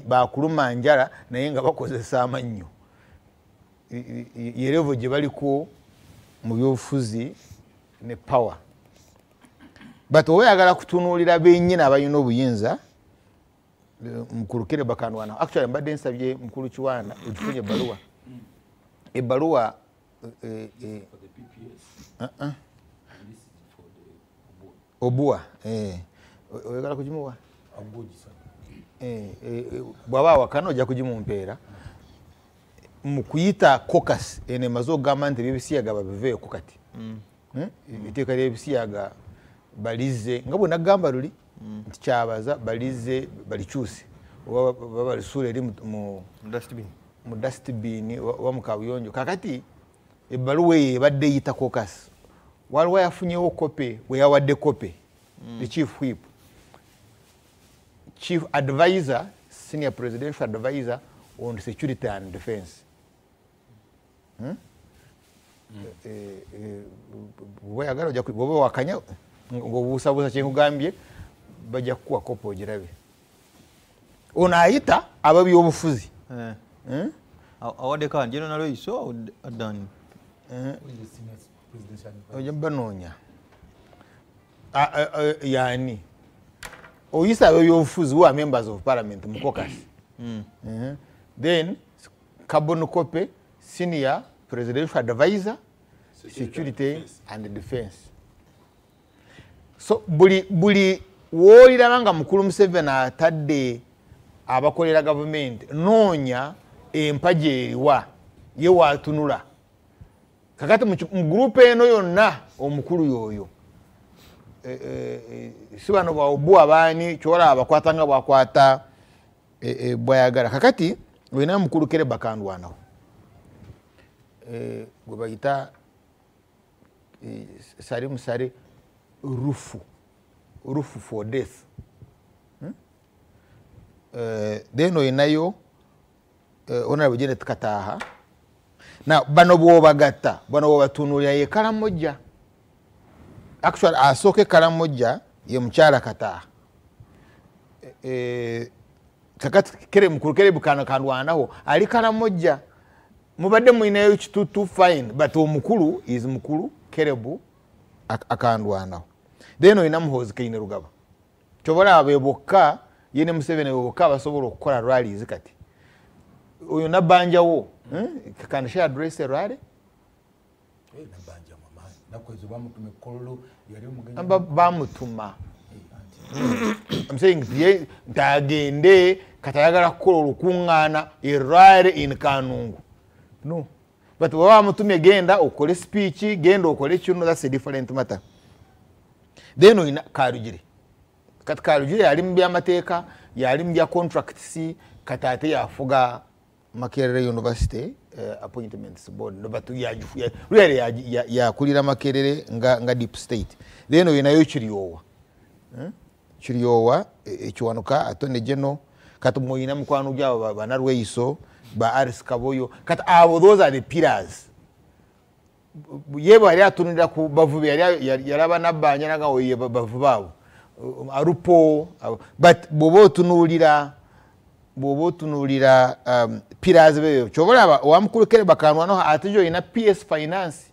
bakuluma njala naye nga bakozesa amannyo. Ye level gye baliko mu byobufuzi ne power. But oyagala kutunuulira bennyini abalina obuyinza, mukulu Caleb Akandwanaho. Actually mbadde nsabye mukulu Kiwana ogifunye ebbaluwa. Ebbaluwa Obua oyagala kugimuwa? Bw'aba awakana ojja kugimumpeera. Mu kuyita caucus eno emaze okugamba nti ebyebisiyaga babiveeko kati. Etteeka ly'ebisiyaga balize nga bwe nagamba luli nti kyabaza balize balikyuse oba balisuula eri mu dustbin oba mu kabuyonjo. Kakati ebbaluwa eyo ebadde eyita caucus, waliwo yafunyewo kope bwe yawadde kope the chief whip, chief advisor, senior presidential advisor on security and defense. Bw'oyagala bw'oba wakanya ng'obuusabuusa kye nkugambye bajja kukuwa kopi ogirabe. Ono ayita ab'ebyobufuzi. Awadde kandi General Nalweyiso Adan. Ojja banoonya. Yani oyisa ab'ebyobufuzi who are members of parliament mu caucus. Then carbon copy senior presidential advisor security and defense. So buli wooliraba nga mukulu Museveni atadde abakolera gavumenti, noonya empagi eriwa ye waatunula. Kakati mu gurupu eno yonna omukulu y'oyo si bano ba Obua baani kyolaba abakwata nga bwakwata bwayagala. Kakati olina mukulu Caleb Akandwanaho gwe bayita Salim Saleh rufu for death. Then olinayo Honorable Janet Kataha. Now bano bw'obagatta bano bw'obatunuulira ye Kalamojja. Actually asooka Kalamojja ye mukyala Kataha. Kakati mukulu Caleb Akandwanaho ali Kalamojja. Mubadde mulinayo Kitutu fine, but omukulu is mukulu Caleb Akandwanaho. Then olina Muhoozi Kainerugaba. Ky'obalaba be bokka ye ne Museveni be bokka basobola okukola rallies kati. Oyo Nabbanjawo can she address a rally? Bamutuma. I'm saying nti agende kati ayagala kukola olukuŋŋaana a rally in Kanungu. No. But bw'aba bamutumye genda okole speech, genda okole kino, that's a different matter. Then olina Karugire. Kati Karugire yali mu byamateeka, yali mu bya contracts, kati ate yafuga Makerere University appointments board. But really yakulira Makerere nga deep state. Then olinayo Kiryowa. Kiryowa Kiwanuka attorney general. Kati mwina mukwano gyabo banalweyiso ba Aris Kaboyo. Kati abo those are the pillars. Ye bwali atunulira ku bavubi yalaba Nabbanja naga oye bavubi abo Arupo. But bw'oba otunuulira pillars beyo ky'oba olaba owamukulu Caleb Akandwanaho ate gy'olina PS Finance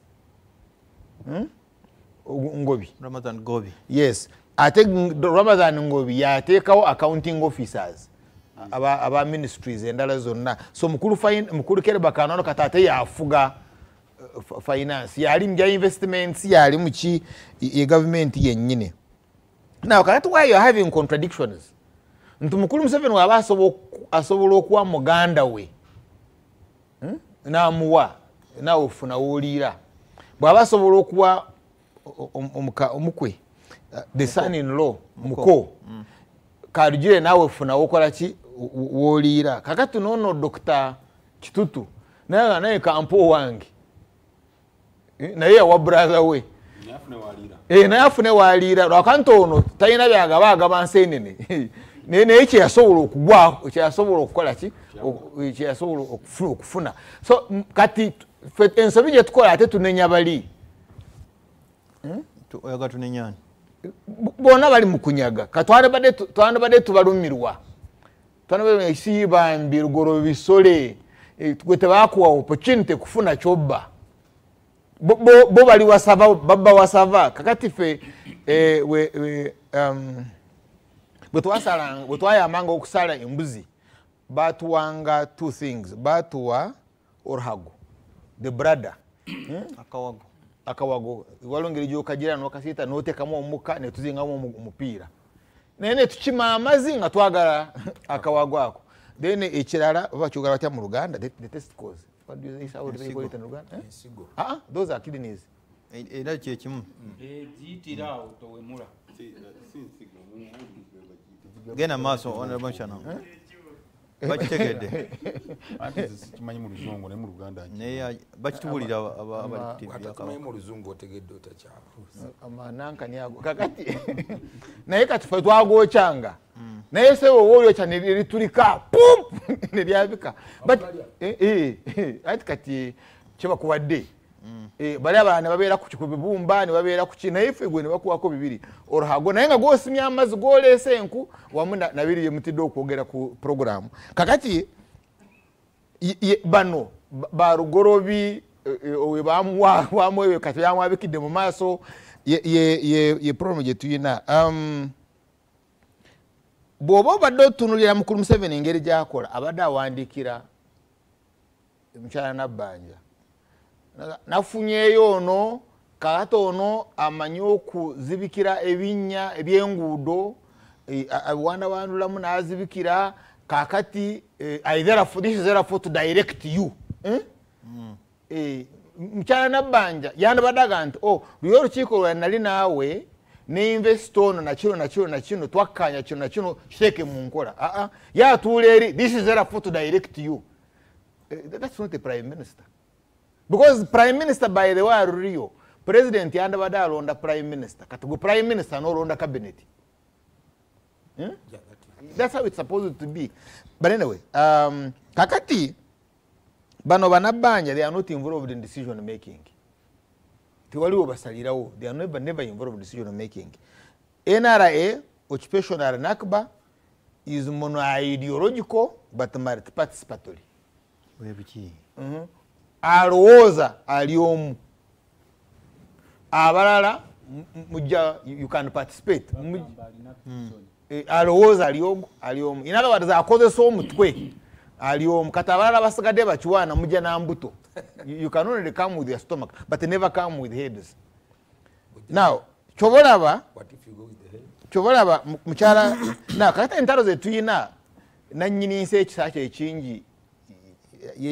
Ngobi. Ramathan Ngobi. Yes. Ate Ramathan Ngobi yateekawo accounting officers aba ministries endala zonna. So mukulu Caleb Akandwanaho kati ate yafuga finance, yali mu bya investments, yali mu ki ye gavumenti yennyini. Now kakati why you are having contradictions nti mukulu Museveni waba asobola okuwa muganda we n'amuwa naawe ofuna w'oliira, bw'aba asobola okuwa omukwe the son in law muko Karugire naawe ofuna wokola ki w'oliira. Kakati noono Dr. Kitutu naye kampa owange naye yawa brother we naye afune waliira lwakanti ono talina byagaba agaba nsenene naye kyeyasobola okugwa kyeyasobola okukola ki kyeyasobola okufuna. So kati ensobi gye tukola ate tunenya bali Oyaga tunenyani bonna bali mu kunyaga. Katwandibadde tubalumirwa Twanabe Nsibambi, Lugoloobi Bisole, gwe tebakuwa opportunity kufuna kyobba. Bo bali wasava, babba wasava. Kakati ffe bwe twayambanga okusala embuzi, batuwanga two things. Batuwa oruhago, the brother. Akawago. Akawago. Waliwo engeri gy'okagira n'okasiita n'oteekamu omukka ne tuzingamu omupiira. Naye ne tukima amazzi nga twagala akawago ako. Then ekirala oba kyogera batya mu Luganda, the testicles. What do you say? How do they call it in Luganda? Ensigo. Those are kidneys. Era kye kimu. Ziyitira awo towemula. Genda maaso, Honorable Chana. Bakitegedde. Anti nze sikimanyi mu Luzungu naye mu Luganda Naye bakitubuulira abali ku TV. Atakimanyi mu Luzungu otegedde otakyabuuza. Amanankani ago. Kakati. Naye kati ffe twagwokyanga. Naye se wowe olyokya ne litulika, pum! Ne lyabika. But, ati kati kyebakuwadde. Bali abalala ne babeera ku bibumba, ne babeera ku ki, naye ffe gwe ne bakuwako bibiri. Oruhago naye nga gw'osimye amazzi gw'oleese enku wamu na biri bye mutidde okwogera ku programu. Kakati bano ba Lugoloobi, owe bamuwa kati bamwabikidde mu maaso, ye problem gye tuyina. Bw'oba obadde otunuulira Mukulu Museveni engeri gy'akola, abadde awandiikira mukyala Nabbanja. Nafunyeeyo ono, kakati ono amanyi okuzibikira ebinnya eby'enguudo, abiwandawandulamu n'azibikira, kakati, I therefore, this is therefore to direct you. Mukyala Nabbanja yandibadde agamba nti, oh, luli olukiiko lwe nali naawe ne investor ono na kino na kino na kino, twakkaanya kino na kino, kiteeke mu nkola. Ye atuula eri, this is therefore to direct you. That's not a prime minister. Because prime minister, by the way, Rio, president yandabadde alonda prime minister. Kati gwe prime minister n'olonda cabinet. Yeah, that is. That's how it's supposed to be. But anyway, kakati bano banabbanja, they are not involved in decision making. Tewaliwo basalirawo, they are never involved in decision making. NRA, occupational Nakba, is mono-ideological but multi-participatory. Webiki? Alowooza ali omu, abalala mujja, you can participate. Alowooza ali omu, ali omu. In other words, akozesa omutwe ali omu. Kati abalala basigadde bakiwaana mujja na mbuto. You can only come with your stomach, but never come with heads. Now, kyobalaba, What if you go with the head? Kyobalaba, mukyala, now, kakati entalo ze tuyina, nannyini nsi ekisa kye ekingi, ye